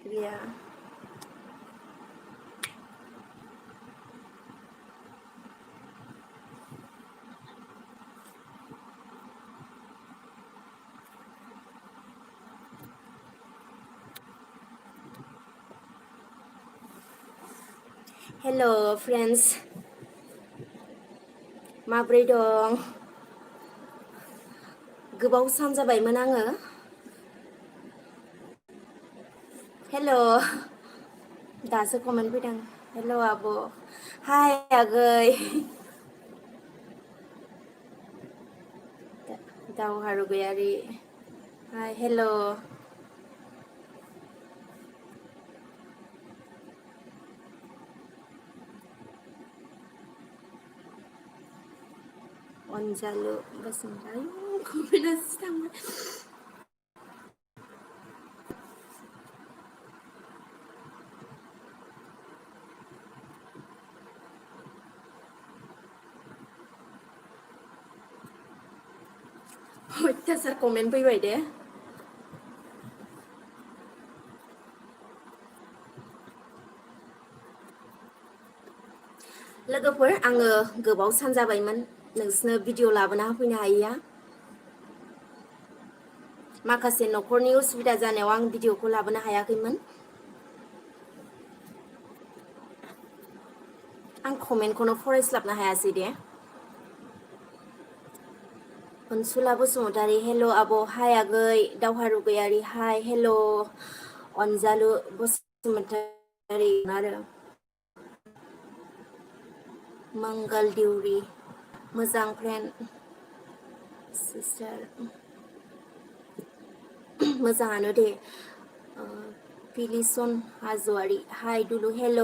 गैया हेल' फ्रेन्ड्स माब्रै दं गोबाव सान जाबायमोन आङो हेल' दासो कमेन्ट फैदों हेल' आब' हाय आगै दावहारु गयारि हाय हेल' अनजालु बसुमतारी कमेन्टआसो थांबाय अयथासार कमेन्ट फैबाय दे लोगोफोर आङो गोबाव सान जाबायमोन नोंसोरनो भिडिअ लाबोना होफैनो हायैया माखासे न'खरनि उसुबिदा जानायाव आं भिडिअखौ लाबोनो हायाखैमोन आं कमेन्टखौनो फरायस्लाबनो हायासै दे अनसुला बसुमतारी हेल' आब' हाय आगै दावहारु गयारि हाय हेल' अनजालु बसुमतारी आरो मंगल दिउरि मोजां फ्रेन्ड सिस्टार मोजाङानो दे पिलिसन हाज'वारि हाय दुलु हेल'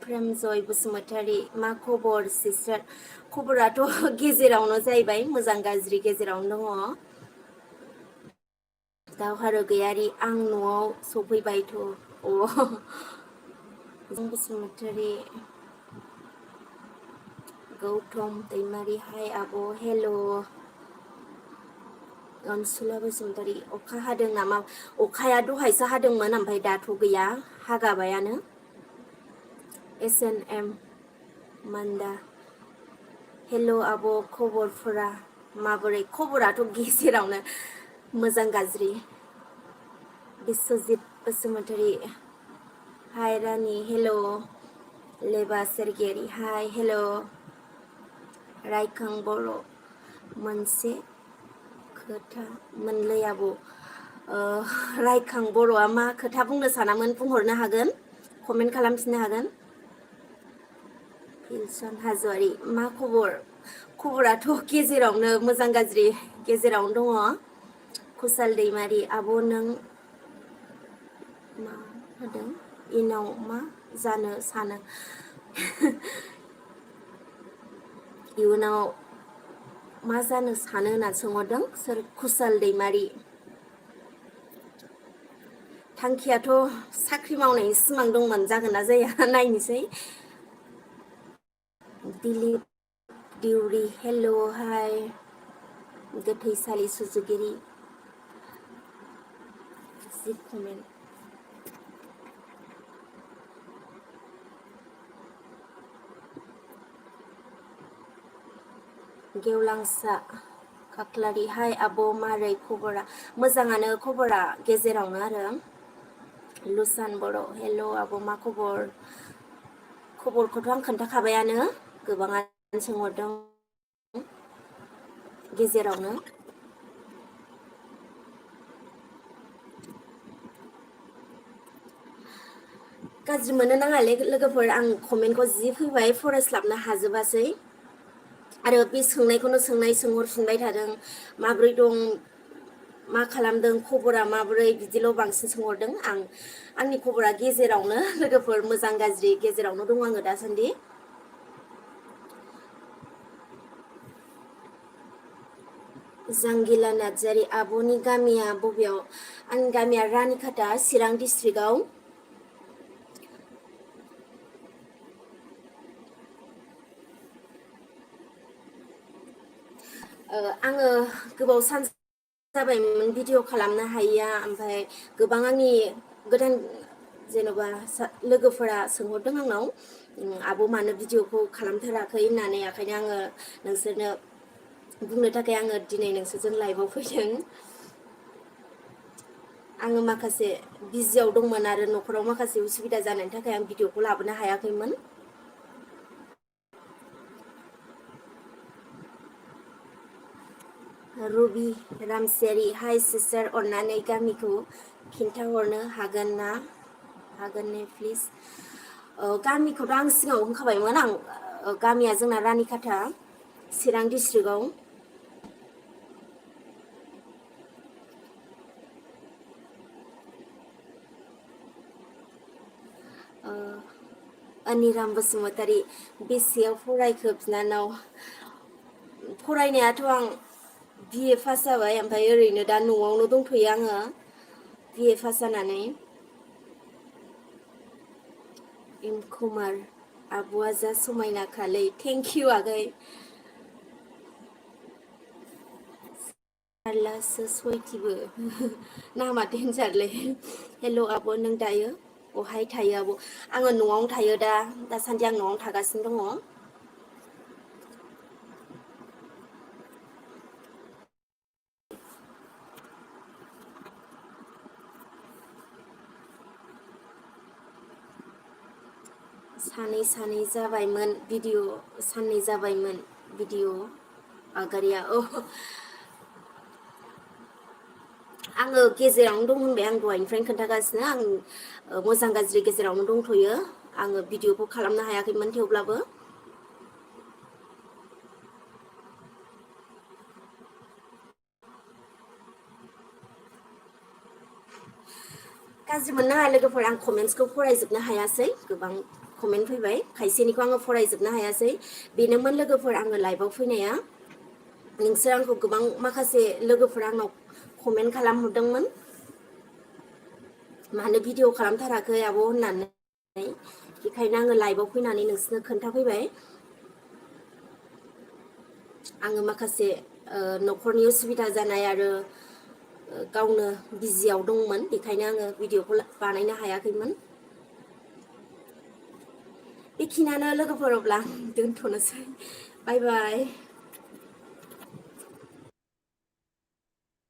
प्रेमजय बसुमतारी मा खबर सिस्टार खबराथ' गेजेरावनो जाहैबाय मोजां गाज्रि गेजेरावनो दङ दावहारु गैयारि आं न'आव सफैबायथ' बसुमतारी गौतम दैमारि हाय आब' हेल' अनसुला बसुमतारी अखा हादों नामा अखाया दहायसो हादोंमोन ओमफ्राय दाथ' गैया हागाबायानो एस एन एम मान्दा हेल' आब' खबरफोरा माबोरै खबराथ' गेजेरावनो मोजां गाज्रि बिस्वजित बसुमतारी हाय रानि हेल' लेबा सेरगियारि हाय हेल' रायखां बर' मोनसे खोथा मोनलै आब' रायखां बर'आ मा खोथा बुंनो सानामोन बुंहरनो हागोन कमेन्ट खालामफिननो हागोन फिलसन हाज'वारि मा खबर खबराथ' गेजेरावनो मोजां गाज्रि गेजेरावनो दङ कुसाल दैमारि आब' नों मा होदों इनाव मा जानो सानो इयुनाव मा जानो सानो होनना सोंहरदों सोर कुसाल दैमारि थांखियाथ' साख्रि मावनायनि सिमां दंमोन जागोन ना जाया नायनोसै दिलिप दिउरि हेल' हाय गोथैसालि सुजुगिरि जि कमेन्ट गेवलांसा खाख्लारि हाय आब' मारै खबरा मोजाङानो खबरा गेजेरावनो आरो लुसान बर' हेल' आब' मा खबर खबरखौथ' आं खोन्थाखाबायानो गोबाङानो सोंहरदों गेजेरावनो गाज्रि मोननो नाङालै लोगोफोर आं कमेन्टखौ जि फैबाय फरायस्लाबनो हाजोबासै आरो बे सोंनायखौनो सोंहरफिनबाय थादों माब्रै दं मा खालामदों खबरा माबोरै बिदिल' बांसिन सोंहरदों आंनि खबरा गेजेरावनो लोगोफोर मोजां गाज्रि गेजेरावनो दं आङो दासान्दि जांगिला नार्जारि आब'नि गामिया बबेयाव आंनि गामिया रानिखाथा चिरां डिस्ट्रिक्टआव आङो गोबाव सान जाबायमोन भिडिअ खालामनो हायिया ओमफ्राय गोबां आंनि गोदान जेन'बा लोगोफोरा सोंहरदों आंनाव आब' मानो भिडिअखौ खालामथाराखै होननानै ओंखायनो आङो नोंसोरनो बुंनो थाखाय आङो दिनै नोंसोरजों लाइभआव फैदों। आङो माखासे बिजियाव दंमोन आरो न'खराव माखासे उसुबिदा जानायनि थाखाय आं भिडिअखौ लाबोनो हायाखैमोन। रुबि रामसियारि हाय सिस्टार अननानै गामिखौ खिन्थाहरनो हागोन ना? हागोन ने प्लिज? गामिखौथ' आं सिगाङाव होनखाबायमोन आं गामिया जोंना रानिखाथा चिरां डिस्ट्रिक्टआव। अनिराम बसुमतारी बेसेयाव फरायखो बिनानाव? फरायनायाथ' आं BA पास जाबाय ओमफ्राय ओरैनो दा न'आवनो दंथ'यो आङो BA पास जानानै। एम कुमार आब'आ जा समायना खालै थेंक इउ आगै। जारलासो सयथिबो नामा देनजारलै। हेल' आब' नों दायो बहाय थायो आब'? आङो न'आवनो थायो दासान्दि आं न'आवनो थागासिनो दङ। सानै जाबायमोन भिडिअ आगारिया आङो गेजेरावनो दं होनबाय आं दहायनिफ्रायनो खोन्थागासिनो आं मोजां गाज्रि गेजेरावनो दंथ'यो। आङो भिडिअखौ खालामनो हायाखैमोन थेवब्लाबो। गाज्रि मोननो हाया लोगोफोर, आं कमेन्ट्सखौ फरायजोबनो हायासै, गोबां कमेन्ट फैबाय खायसेनिखौ आङो फरायजोबनो हायासै। बेनोमोन लोगोफोर आङो लाइभआव फैनाया। नोंसोर आंखौ गोबां माखासे लोगोफोरा आंनाव कमेन्ट खालामहरदोंमोन मानो भिडिअ खालामथाराखै आब' होननानै। बेखायनो आङो लाइभआव फैनानै नोंसोरनो खोन्थाफैबाय। आङो माखासे न'खरनि उसुबिदा जानाय आरो गावनो बिजियाव दंमोन बेखायनो आङो भिडिअखौ बानायनो हायाखैमोन। बेखिनियानो लोगोफोर, अब्ला दोनथ'नोसै, बाय बाय।